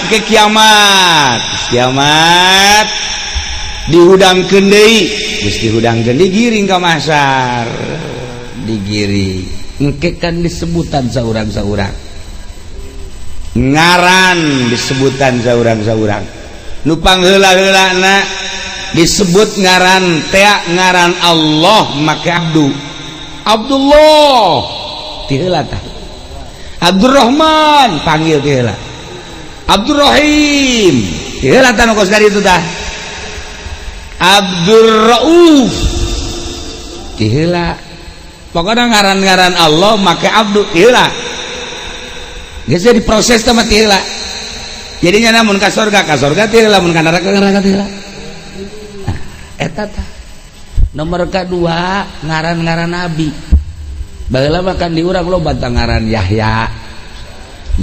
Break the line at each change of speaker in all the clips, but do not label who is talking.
Ke kiamat, kiamat dihudangkeun deui, geus dihudangkeun digiring ka mahsyar, digiring engke kan disebutan saurang-saurang, ngaran disebutan saurang-saurang, nu pangheula-heulana disebut ngaran tea ngaran Allah make abdu, Abdullah ti heula tah, Abdurrahman panggil ti heula, Abdurrahim ti heula tah, nu kos dari itu tah, Abdurrauf ti heula. Pokoknya ngaran-ngaran Allah make abdu ti heula, geus diproses teh mah ti heula. Jadinya namun ka sorga ti heula, mun ka neraka, neraka ti heula. Nah, eta tah nomor kedua ngaran-ngaran nabi. Baheula mah kan di urang loba tah ngaran Yahya,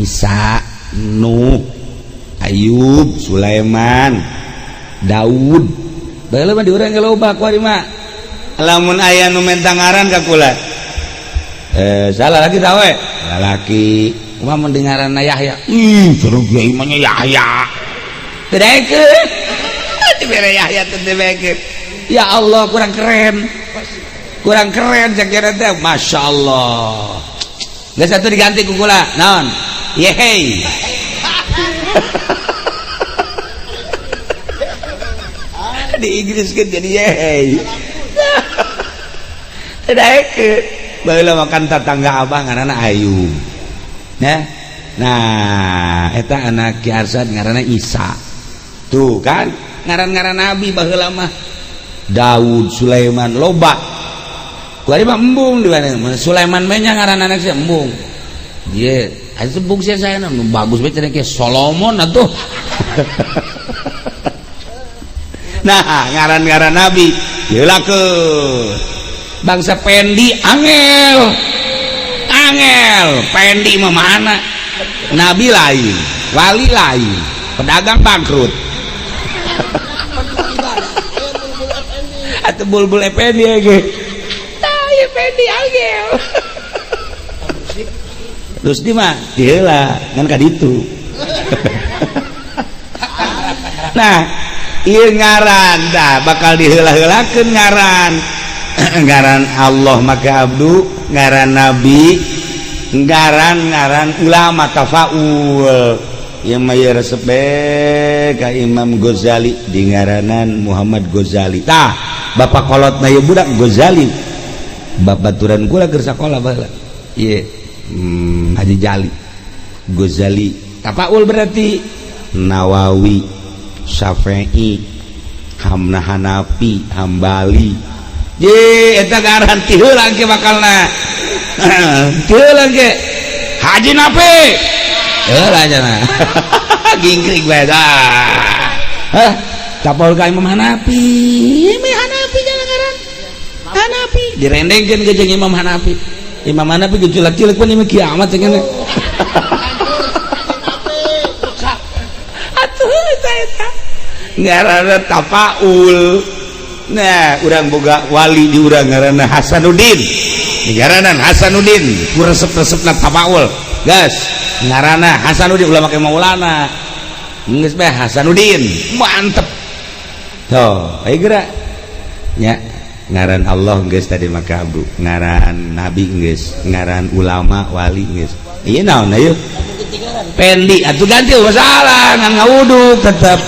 Isa, Nuh, Ayub, Sulaiman, Daud. Baheula mah di urang ge loba kuari mah. Lamun aya nu menta ngaran ka kula, salah lagi tawe lalaki kumaha mun ngaranna Yahya, ih seru kiai mah nya Yahya teu daekeun, dibere Yahya teu daekeun. Ya Allah, kurang keren, kurang keren cek teh. Masya Allah, geus atuh diganti ku kula naon, yehey. Di Inggris kan jadi yehey. Teu daekeun. Baheula makan tatangga abah ngaranna Ayu. Nah, nah eta anak Ki Arsad ngaranna Isa. Tuh kan ngaran-ngaran nabi baheula mah Daud, Sulaiman loba. Kuari mah embung di mana? Sulaiman mah nya ngaran anak sih embung. Ieu aya embung sih saya bagus bae cenah Solomon atuh. Nah, ngaran-ngaran nabi diheulakeun. Bangsa Pendi angel. Angel, Pendi mah mana? Nabi lain, wali lain, pedagang bangkrut. Atau bulbul Effendi ge. Tah, Effendi angel. Rusdi mah diheula ngan ka ditu. Nah, ieu ngaran dah bakal diheula-heulakeun ngaran. Ngaran Allah maka abdu, ngaran nabi, ngaran-ngaran ulama tafaul. Ieu mah ieu resep bae ka Imam Ghazali di ngaranan Muhammad Ghazali. Tah, bapak kolotna ieu budak Ghazali. Babaturan kula keur sakola baheula. Ieu Haji Jali Ghazali. Tafaul berarti Nawawi, Syafi'i, Hamna Hanafi, Hambali. Ye, eta ngaran ti heula ge bakalna. Ti heula ge Haji Nafi. Heula cenah. Gingkrik bae dah. Hah, tapaul ka Imam Hanafi. Imam Hanafi jangan ngaran. Hanafi direndengkeun ke jeung Imam Hanafi. Imam Hanafi ge cilek-cilek pun imam kiamat cenah. Atuh eta eta. Ngaranna tafaul. Nah, urang boga wali di urang ngaranna Hasanuddin. Di ngaranan Hasanuddin, ku resep-resepna tafaul. Gas, ngaranna Hasanuddin ulah make Maulana. Geus bae Hasanuddin, mantep. Tuh, ayo geura. Nya, ngaran Allah geus tadi maka abdu, ngaran nabi geus, ngaran ulama wali geus. Ieu naon ayo? Pendi atuh ganti masalah ngan ngawuduk tetep.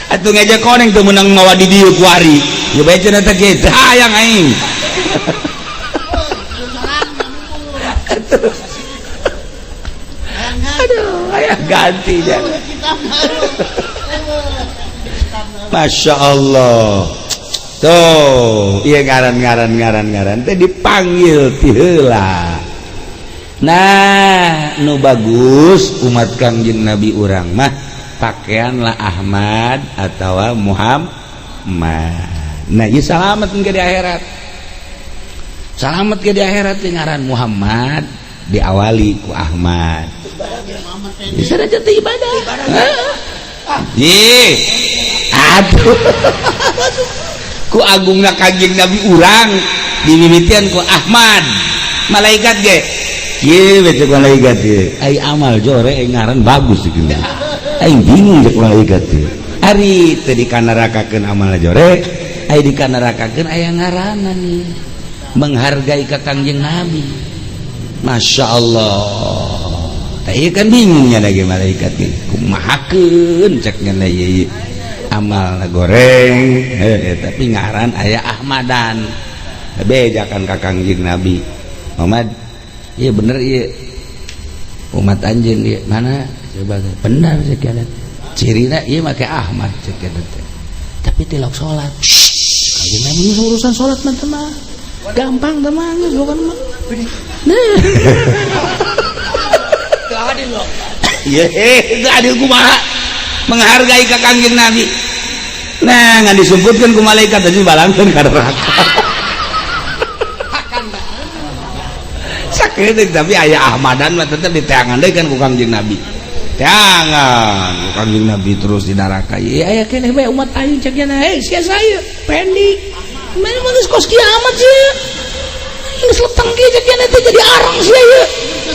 Atuh ngejek koneng teu meunang mawa di dieu kuari. Ya bae cenah teh kieu, hayang aing. Aduh, hayang ganti jangan. Masya Allah. Tuh, iya ngaran-ngaran teh dipanggil ti heula. Nah, nu bagus umat Kangjeng Nabi urang mah pakaianlah Ahmad atau Muhammad. Nah, ieu salamet ke di akhirat. Salamet ke di akhirat ngaran Muhammad diawali ku Ahmad. Bisa aja teh ibadah. Ye. Aduh. Ku agungna Kangjeng Nabi urang dimimitian ku Ahmad. Malaikat ge Kieu we cek malaikat ieu. Ai amal jore ngaran bagus kieu. Aing bingung cek malaikat ieu. Ari teu dikanarakakeun amal jore, ai dikanarakakeun aya ngaranna nih. Menghargai ka Kangjeng Nabi. Masya Allah. Tah kan bingungnya lagi malaikat ge. Kumahakeun cek ngana ieu. Amal goreng tapi ngaran aya Ahmadan. Bejakan ka Kangjeng Nabi. Muhammad, iya bener iya umat anjeun ieu mana coba benar cek cirina ieu make Ahmad cek teh. Tapi tilok salat. Kangjeng Nabi urusan salat mah teh mah gampang teh mah geus bukan mah. Nah.
Teu adil loh.
Ieu teu adil kumaha? Menghargai ka Kangjeng Nabi. Nah, ngan disumputkeun ku malaikat tadi balangkeun ka neraka. Sakedeung tapi aya Ahmadan mah tetep diteangan deui kan ku Kangjeng Nabi. Teangan ku Kangjeng Nabi terus di neraka. Ieu aya keneh bae umat aing cek nya hei sia saya pendi. Mana mah geus kos kiamat sia. Geus leteng kieu cek nya teh jadi arang sia ieu.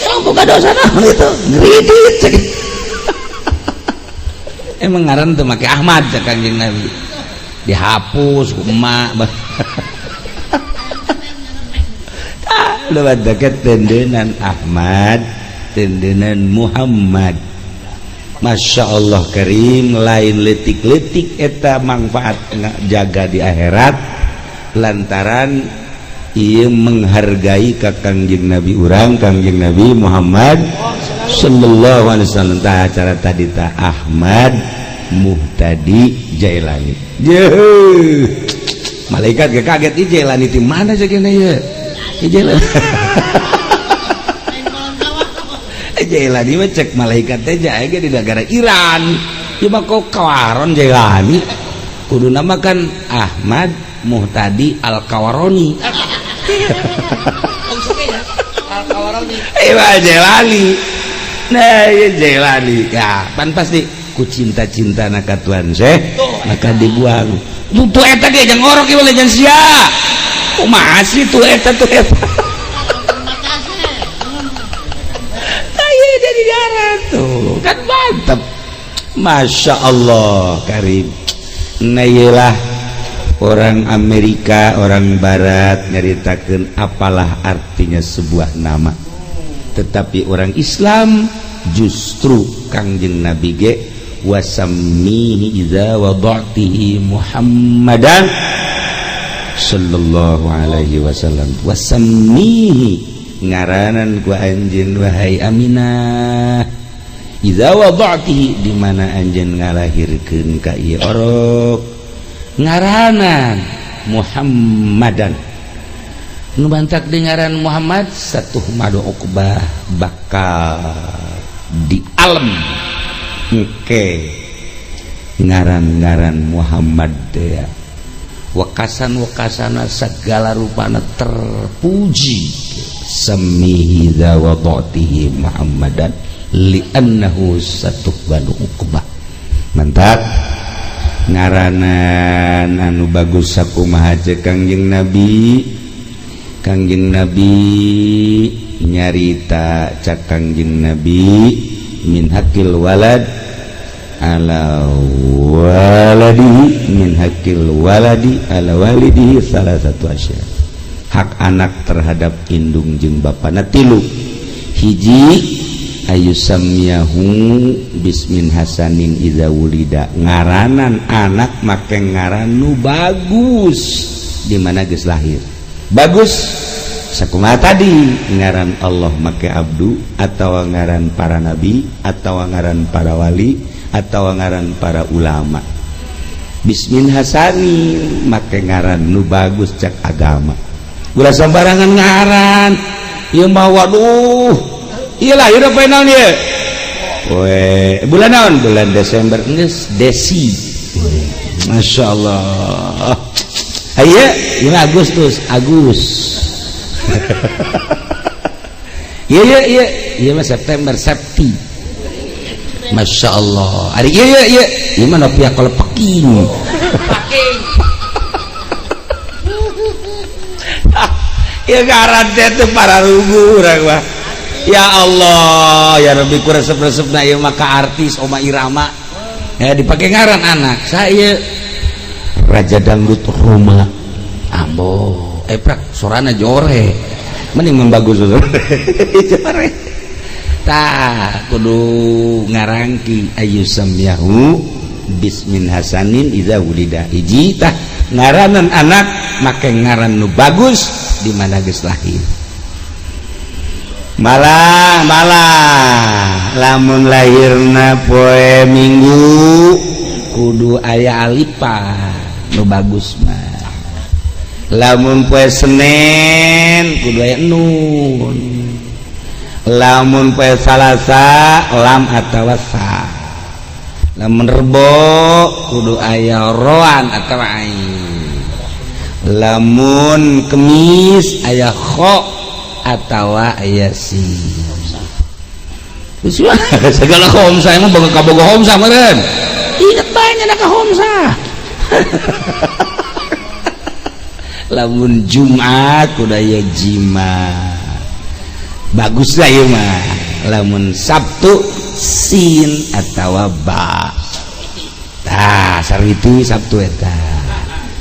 Emang boga dosa naon itu? Ngridit cek. Emang ngaran teu make Ahmad cek Kangjeng Nabi. Dihapus ku emak. Lewat deket tendenan Ahmad, tendenan Muhammad. Masya Allah karim, lain letik-letik eta manfaat jaga di akhirat lantaran ia menghargai ka Kangjeng Nabi urang, Kangjeng Nabi Muhammad sallallahu alaihi wasallam. Tah acara tadi ta Ahmad Muhtadi Jailani. Jeuh. Malaikat ge kaget ieu Jailani ti mana sageuna ieu? Jailani. Jailani mah cek malaikat teh jae ge di negara Iran. Ieu mah kok kawaron Jailani. Kudu nama kan Ahmad Muhtadi Al-Kawaroni.
Al-Kawaroni.
Mah Jailani. Nah, ieu Jailani. Ya, pan pasti ku cinta-cinta na ka Tuan Syekh, maka dibuang. Tuh eta ge jeung ngorok ieu mah jeung sia. Kumaha sih tuh eta tuh eta. Tah jadi darat tuh kan mantep. Masya Allah karim. Nah iyalah orang Amerika, orang Barat nyaritakeun apalah artinya sebuah nama. Tetapi orang Islam justru Kangjeng Nabi ge wasammihi idza wada'tihi Muhammadan sallallahu alaihi wasallam. Wasammihi ngaranan ku anjeun wahai Aminah idza wada'tihi di mana anjeun ngalahirkeun ka ieu orok ngaranan Muhammadan. Nu bantak di ngaran Muhammad satuh madu uqbah bakal di alam engke ngaran-ngaran Muhammad teh wekasan-wekasana segala rupana terpuji. Samihi dza wadatihi Muhammadan li'annahu satuhbanu uqbah. Mantap ngaranan anu bagus sakumaha ceuk Kangjeng Nabi. Kangjeng Nabi nyarita cak Kangjeng Nabi min hakil walad ala waladihi min hakil waladi ala walidihi salah satu asya. Hak anak terhadap indung jeung bapana tilu. Hiji ayu samyahu bismin hasanin idza wulida. Ngaranan anak make ngaran nu bagus di mana geus lahir. Bagus sakumaha tadi ngaran Allah make abdu atau ngaran para nabi atau ngaran para wali atau ngaran para ulama. Bismin hasani make ngaran nu bagus cek agama. Ulah sembarangan ngaran ieu mah waduh ieu lahir apa naon ieu? We bulan naon? Bulan Desember geus Desi. Masya Allah. Ayo ieu Agustus Agus. Ieu ieu ieu ieu mah September Septi. Masya Allah. Ari ieu ieu ieu ieu mah Novia kalau peking.
Peking.
Ieu ngaran teh teu pararugu urang mah. Ya Allah ya Rabbi, ku resep-resepna ieu mah ka artis Oma Irama ya dipake ngaran anak saya Raja Dangdut Roma. Ambo eprak sorana jore mending membagus jore. Tah kudu ngarangki ayu samyahu bismin hasanin idza wulida. Hiji tah ngaranan anak make ngaran nu bagus di mana geus lahir. Malah malah lamun lahirna poe Minggu kudu aya alipan nu bagus mah. Lamun poe Senin kudu aya nun. Lamun poe Salasa lam atawa sa. Lamun Rebo kudu aya roan atawa ain. Lamun Kemis aya kho atawa aya sin. Segala khomsa emang boga kaboga khomsa meureun. Ingat banyak ka khomsa. Lamun Jumat kudu aya jima. Bagus lah ieu mah. Lamun Sabtu sin atawa ba. Tah sarwiti Sabtu eta.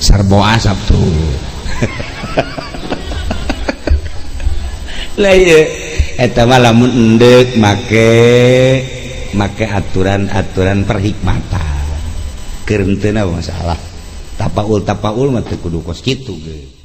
Sarboa Sabtu. Lah ieu eta mah lamun endek make aturan-aturan perhikmatan. Keur henteu masalah. Tapaul-tapaul mah teu kudu kos kitu ge.